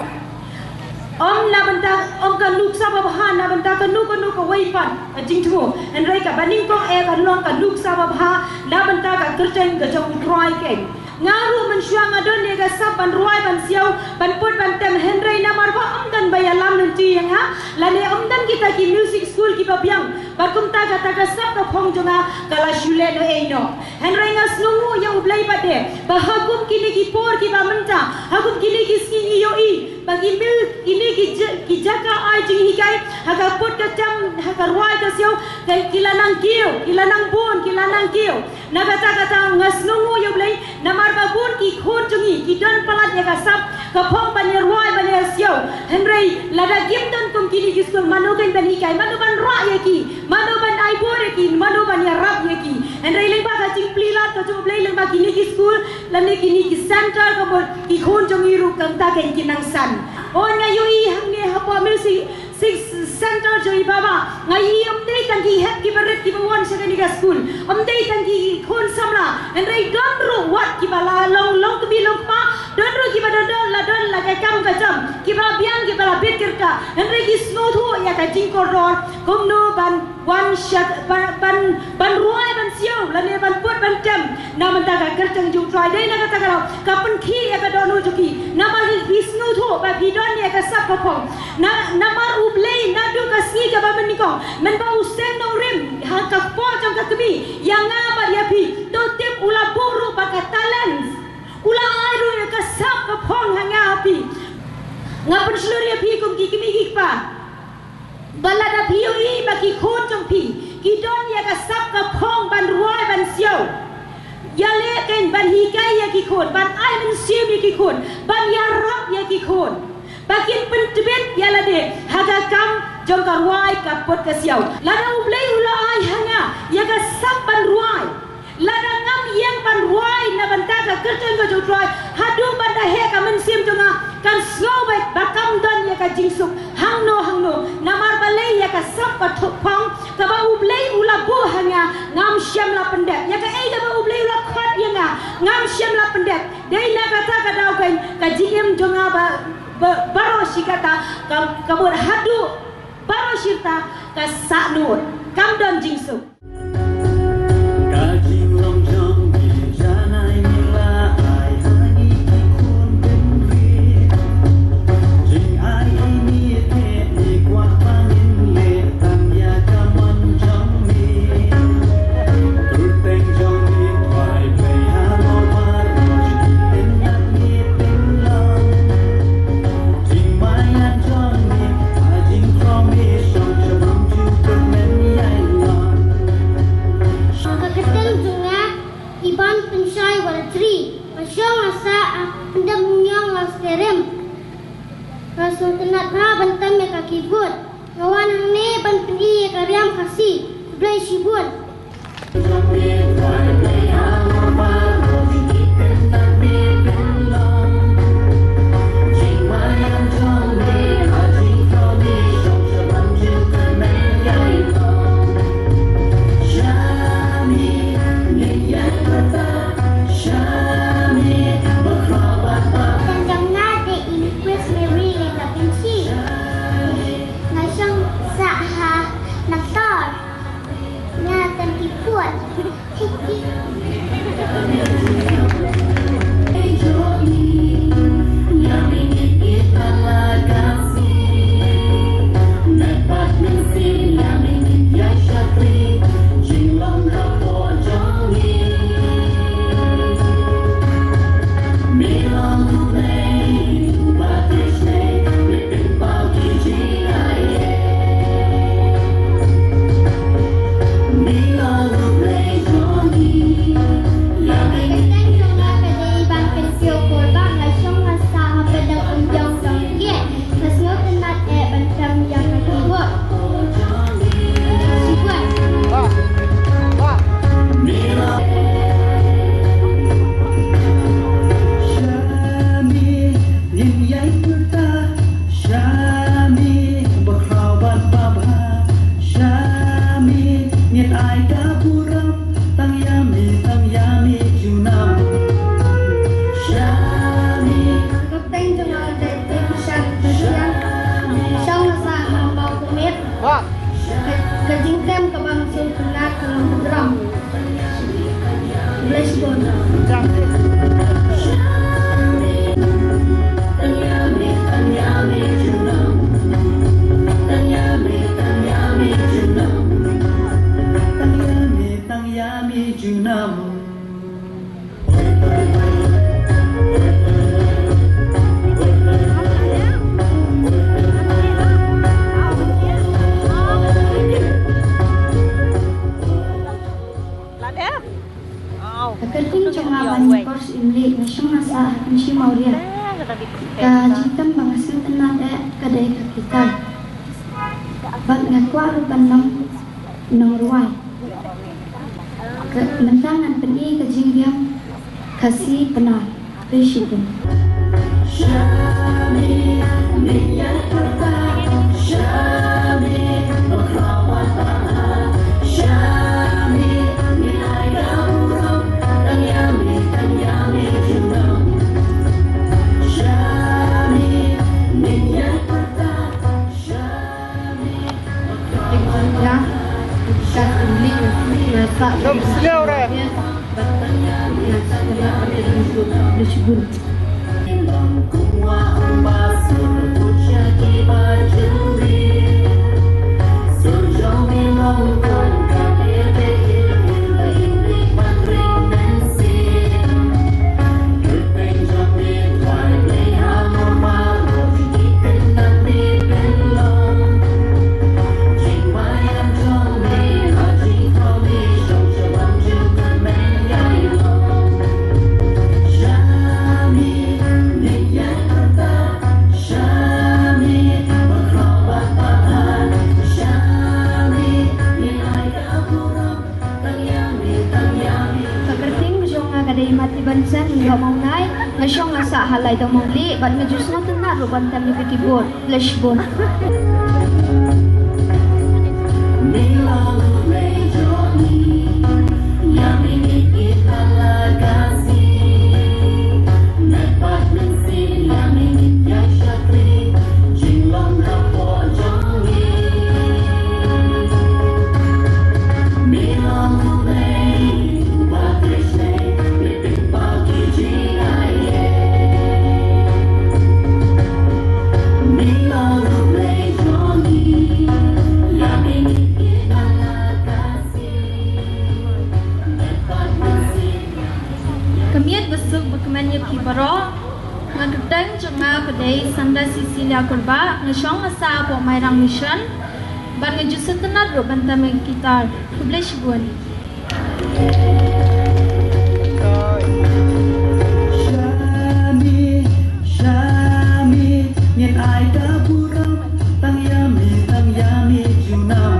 Ym na bynta, ym ka nuksa babha na bynta kano kano kawei pat ka jingthmu. Hynrei kaba nyngkong eh kan long ka nuksa babha na bynta ka kyrteng ka jong U Trai keiñ. Nga ruh mynshuwa nga don ïa ka sap ban rwai ban siaw ban put ban tem, hynrei namar ba ym don ba ïalam lynti ïa nga lane ym don kita ki music school kiba biang, bad kumta kata ka sap ka phong jong nga ka la shu leh noh ei noh. Hynrei nga sngewnguh ïa U Blei pat de ba ha kum kine ki por kiba mynta, ha kum kine ki sngi ngi ïohi ba ki mil, kine ki ja-, ki jaka ai jinghikai ha ka put ka tem, ha ka rwai ka siaw, ki la nang kiew, ki la nang bun, ki la nang kiew. Na kata kata nga sngewnguh ïa U Blei namar ba bun ki khun jong ngi ki don palat ïa ka sap ka phong ban ïa rwai ban ïa siaw. Hynrei lada kim don kum kine ki skul, mano keiñ ban hikai, mano ban rah ïa ki, mano ban ai bor ïa ki, mano ban ïarap ïa ki? Hynrei lyngba ka jingplie lad ka jong U Blei, lyngba kine ki skul lane kine ki center ka mut ki khun jong ngi ruh kumta keiñ ki nang san. Oh, nga ïohi hangne hapoh music Six center jong i baba. Nga ïohi ym dei tang ki hep kiba rit kiba wan sha kane ka skul. Ym dei tang ki khun samla. Hynrei don ruh wat kiba la long, long kmie long kpa. Don ruh kiba don, don la don la ka kam ka jam, kiba biang kiba la bit kyrka. Hynrei ki sngewthuh ïa ka jingkordor kumno ban wan sha, ban, ban, ban rwai ban siaw lane ban put ban tem na bynta ka kyrteng jong U Trai. Dei na kata ka daw ka pynkhih ïa ka dohnud jong ki namar ki sngewthuh ba ki don ïa ka sap ka phong. Na, namar U Blei naduh ka sngi kaba mynnyngkong mynba u seng nongrim ha ka kpoh jong ka kmie ïa nga bad ïa phi, to tip u la buh ruh bad ka talent. U la ai ruh ïa ka sap ka phong ha nga ha phi. Nga pynshlur ïa phi kum ki kmie ki kpa ba lada phi ïohi ba ki khun jong phi ki don ïa ka sap ka phong ban rwai ban siaw, ïaleh keiñ ban hikai ïa ki khun, ban ai mynsiem ïa ki khun, ban ïarap ïa ki khun ba kin pyntbit ïa lade ha ka kam jong ka rwai ka put ka siaw. Lada U Blei u la ai ha nga ïa ka sap ban rwai, lada ngam ïeng ban rwai na bynta ka kyrteng ka jong U Trai, haduh ban da heh ka mynsiem jong nga kan sngew beit ba kam don ïa ka jingsuk hangno hangno. Namar balei ïa ka sap ka thup phong kaba U Blei u la buh ha nga ngam shym la pyndep. Ïa kaei kaba U Blei u la khot ïa nga ngam shym la pyndep. Dei na kata ka daw keiñ ka jingim jong nga ba, ba, baroh shi katta ka, ka mut haduh baroh shi rta ka sahnud, kam don jingsuk. Ka jingrong jong ngi janai ngi la ai ha ngi ki khun bynriew. Jingai ine te ngi kwah ba ngin leh tang ïa ka mon jong ngi. Kyrteng jong ngi Trai Blei halor baroh shi, pynlong ngi pynlong. Jingmaïan jong ngi ha jingkhrom i shong sha bynta u kyrmen ïa i wan. Blei shibun. Tang jong nga dei i Chris Mary Lynn Robinson. Nga shong sah ha Nangtor. Nga tang ki pun. Shami, ngin ïai pyrta. Shami, ba khraw bad ba bha. Shami, ngin ai ka burom. Tang ïa me, tang ïa me junom. Shami. Ka kyrteng jong nga dei Teikushan Teikushan. Shong nga sah ha Mawkmit. Ka, ka jingtem kaba nga sngewtynnat ka long ka drum. Blei shibun. Tang ïa me junom. Ka kyrteng jong nga Bani Kors Imli, nga shong nga sah ha Kynshi Mawriat. Ka jingtem ba nga sngewtynnat eh ka dei ka guitar. Bad nga kwah ruh ban long nongrwai. Ka, mynta ngan pyni ka jingriam Khasi Pnar. Blei shibun. Ka kyrteng ka jong nga ka dei Mati Bansan, nga dei Mawnai, nga shong nga sah ha Laidawmawlieh, bad nga ju sngewtynnat ruh ban tem ïa ka keyboard. Blei shibun. Ka miet basuk ba kmen ïa phi baroh. Ka kyrteng jong nga ka dei Sanda Cecilia Kurbah, nga shong nga sah hapoh Mairang Mission. Bad nga ju sngewtynnat ruh ban tem ïa ka guitar. Khublei shibun. Shami, shami, ngin ai ka burom, tang ïa me, tang ïa me junom.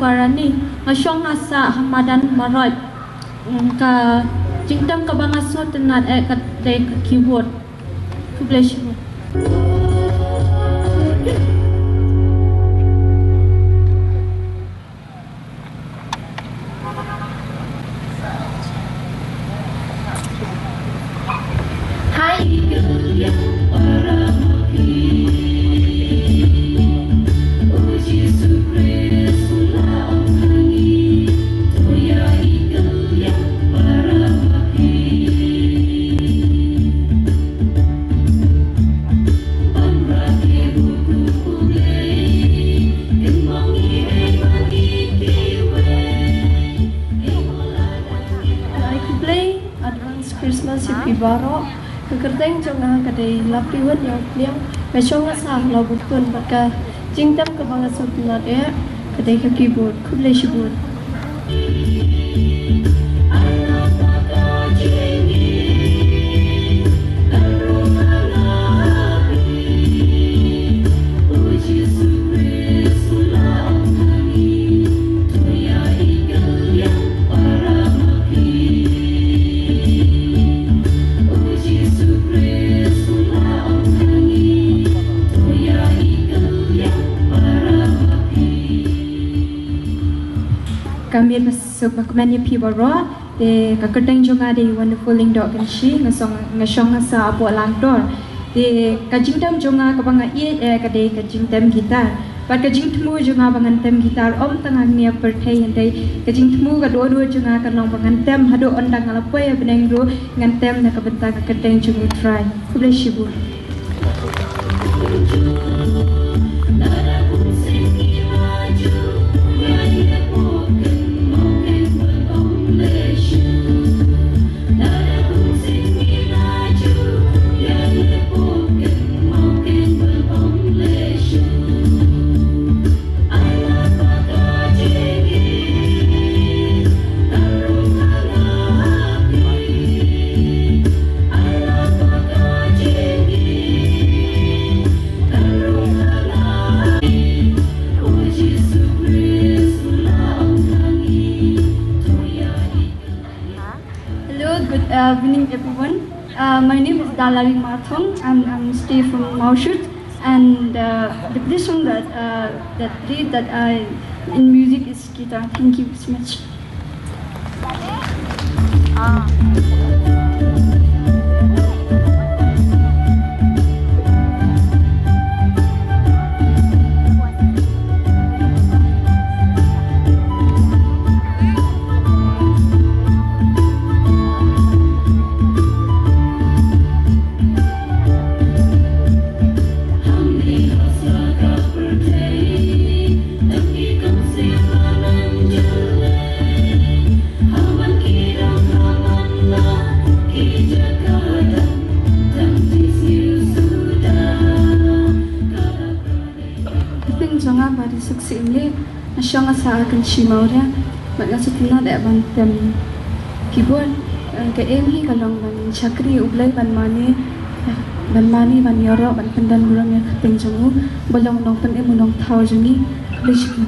Parani, nga shong nga sah ha madan Marot. Ka jingtem kaba nga sngewtynnat eh ka dei ka keyboard. Khublei shibun. Ai khublei, advance Christmas ïa phi baroh. Ka kyrteng jong nga ka dei Lapriwan Ïawphniang. Nga shong nga sah ha Lawbukun bad ka jingtem kaba nga sngewtynnat eh ka dei ka keyboard. Khublei shibun. Ka miet ba suk ba kmen ïa phi baroh. Te ka kyrteng jong nga dei Wonderful Lyngdoh Kynshi, nga shong, nga shong nga sah hapoh Langtor. Te ka jingtem jong nga kaba nga ïeit eh ka dei ka jingtem guitar. Bad ka jingthmu jong nga ba ngan tem guitar ym tang hangne ha pyrthei, hynrei ka jingthmu ka dohnud jong nga ka long ba ngan tem haduh ynda nga la poi ha bneng ruh ngan tem na ka bynta ka kyrteng jong U Trai. Khublei shibun. Hello, good uh, evening, everyone. Uh, my name is Dalari Mathong. I'm, I'm stay from Mawshut, and uh, the position that uh, that lead that I in music is guitar. Thank you so much. Kyrteng jong nga Barisuk Syiemlieh, nga shong nga sah ha Kynshi Mawria, bad nga sngewtynnat eh ban tem keyboard. Eh, ka aim hi ka long ban shakri U Blei, ban mane, ban mane, ban ïaroh, ban pyndon burom ïa ka kyrteng jong U, ba long u nongpynim, u nongthaw jong ngi. Khublei shibun.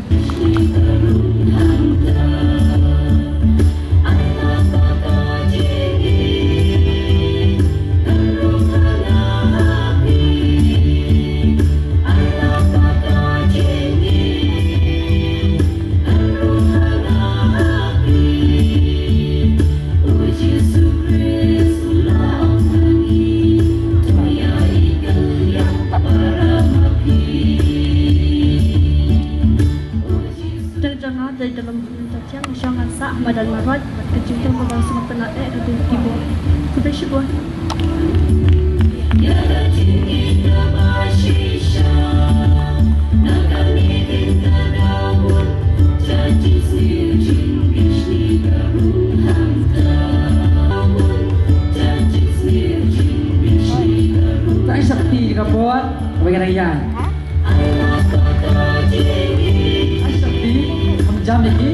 Kyrteng jong nga dei Dalem Hun Tatiang, nga shong nga sah ha madan Marot, bad ka jingtem kaba nga sngewtynnat eh ka dei keyboard. Khublei shibun. Tang shakti ka bor, kaba ka dang ïaid. Ai shakti, kam jam ïa ki.